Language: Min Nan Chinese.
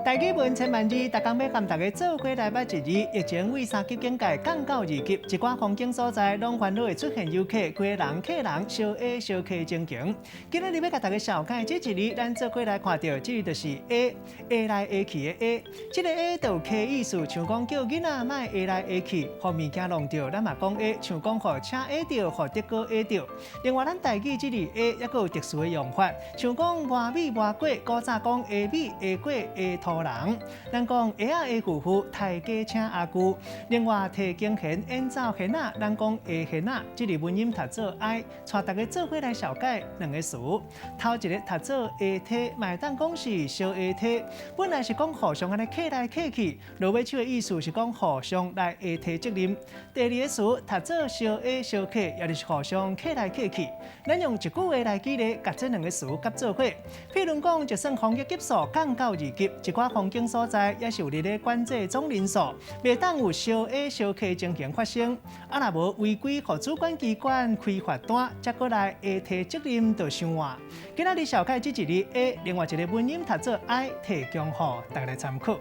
台語文千萬字，逐工欲佮大家做伙來捌一字。疫情對三級警戒降到二級，一寡風景所在攏煩惱會出現遊客規人客人相挨相客情形。今仔日欲共大家紹介這一字，咱做伙來看著，這個就是挨，挨來挨去的挨。這个挨就有客意思，像講叫囡仔莫挨來挨去，予物件弄著，咱嘛講挨，像講予車挨著，予竹篙挨著。另外，咱台語這字下猶閣有特殊的用法，像講磨米磨粿，古早講下米下粿下塗人。咱講下仔下夫婦，刣家請阿舅。另外，提弓弦演奏弦仔，咱講下弦仔，這个文音讀做哀，帶大家做伙來紹介兩個詞。頭一个讀做下梯，嘛會當講是相下梯。本來是講互相按呢客來客去，落尾手的意思是講互相來下提責任。第二個詞讀做相下相客，也就是互相客來客去。咱用一句話來舉例，共這兩个詞結做伙。譬如講，就算防疫級數降到二級，一寡風景所在也是有佇咧管制總人數，袂當有相挨相客情形發生。啊，若無違規，予主管機關開罰單，才閣來下提責任就傷晚。今仔日紹介這一字下，另外一个文音讀做哀，提供予大家來參考。